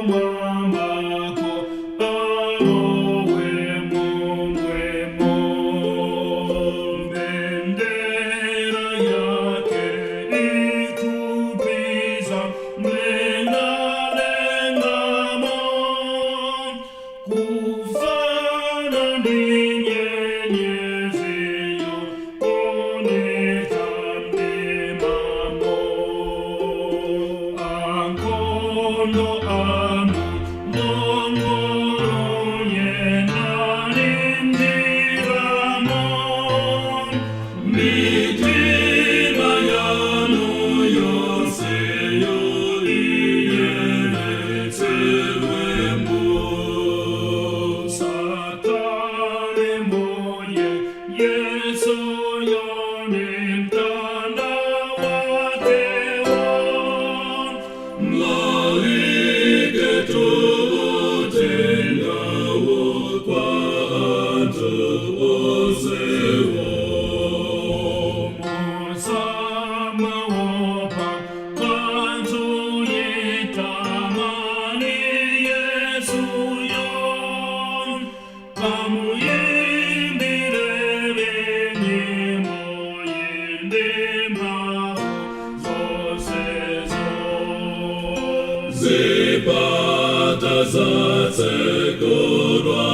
Kumwambako alowe momwemo. Bendera yake ikupiza mlengalengamo, kufana ndi nyenyeziyo oneka mdimamo. Ankhondo anu ngongolonye nalindiramo, mitima yanu yonseyo iyeretsedwemo. Satane mbuye Yesu yoni mtanda wakewo, mlalike uthengawo kwa anthu onsewo. Musamaopa kanthu, yitamani Yesuyo, kamuyimbireni nyimbo yindi mphamvu zonsezo. Zipata zatsekulwa.